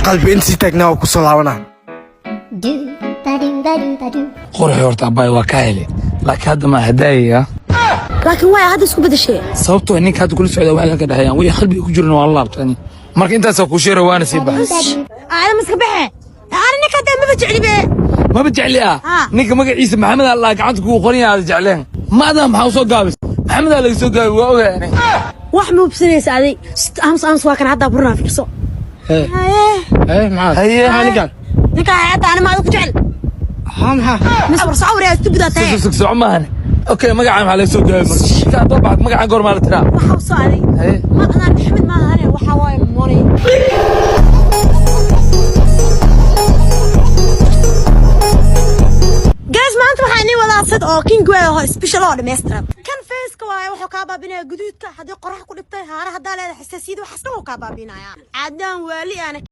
Qalbi intii taagnaa waa kusoo laabanaa. Do ba do ba do ba do. Qoraxi horta abbaay waa ka hele, laakiin hadda ma hadaayaya. Laakiin waay hadda isku bedeshay? Sababtoo ninka hadda kula socda waxay ka dhexeeyaan wixii qalbiga ku jirana waa la laabtani. Marka intaasaa kuu sheera, waana sii baxay. Aadam, iska baxe. Ana ninka hadda maba jecli be. Maba jecli ah? Ha. Ninka magaciisa Maxamed Allah gacanta kugu qoran yahay aad jecleen ma adaa? Maxaa usoo gaabis? Maxamedaa laga soo gaabi, waa ogahay aniga. Wax ma hubsanaysa aday? Ams ams, waa kan hadda burnaa, fiirso. Haye. Eh, maxaa? Haye. Maxaa ninkan? Ninka hay'adda ana ma adiga ku jecel? Haa, maxaa? Mis war soco, wareer, stupid tahay. Sug, soco maahan. Okay, magaca maxaa laga soo gaabi? Marka ninka haddoo baxad magaca goormaa la tiraa? Waxa u soo aday. Haye. Ma adaan Maxamed maahane, waxa waaye money. Guys, maanta waxaa inii wadaa sad oo king way oo special oo dhammaystiran. Kan faceka waaye, wuxuu kaa baabinaya guduudka haddii qorax ku dhibtay, haara haddaa leedahay, xasaasiyada, waxaas dhan wuu kaa baabinaya. Caadaan waali aana.